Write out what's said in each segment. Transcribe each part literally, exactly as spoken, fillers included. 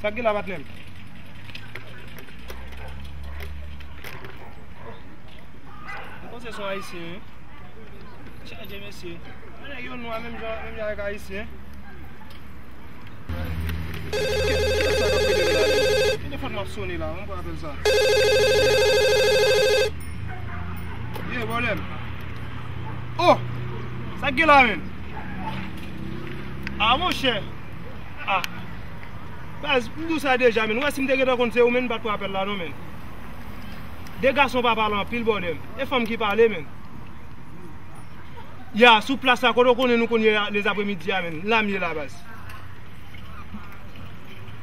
Sa k gen la, patnè m? M panse se yon ayisyen, wi. Chaje, mesye. Nèg yo nwa menm jan, menm jan avèk ayisyen. Kiyès sa k ap rele m la menm? Telefòn m ap sonnen la, mwen pran apèl sa. Ye, bòlèm. Oh! Sa k gen la menm? Ah, monchè. Ah. Baz, m di w sa deja, menn. Ou wè, si m te gentan konn se ou, menn, m pa t pran apèl la, non, menn. De gason pa pale anpil, bòdè. E fanm ki pale, menn. Ya, sou plas la, kote w konnen nou konn ye a, lezapremidi a, menn. La m ye la, baz.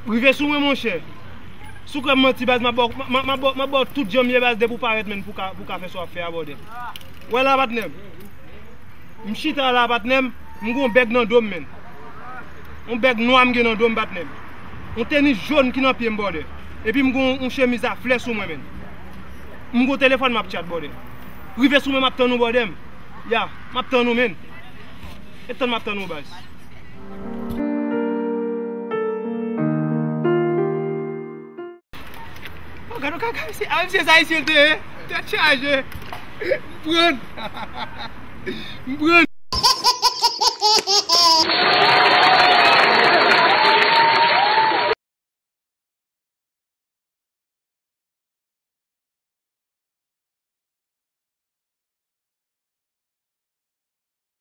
Rive sou mwen, monchè. Si w kwè m manti, baz, m ap ba w, m ap, m ap, m ap ba w tout jan m ye, baz, depi w parèt, menn, pou w ka, pou w ka fè sa w ap fè a, bòdè. Wè la, patnè m. M chita la, patnè m, m gon bèg nan do m, menn. Yon bèg nwa m gen nan do m, patnè m. Yon tenis jòn ki nan pye m, bòdè. Epi m gon yon chemiz a flè sou mwen, menn. M gon telefòn, m ap tchat, bòdè. Rive sou mwen, m ap tann ou, bòdè m. Ya, m ap tann ou, menn. E tann m ap tann ou, baz. Oh, gade yon kaka, mesye. Ah, mesye, sa ayisyen l te ye. Tèt chaje. M pran. M pran.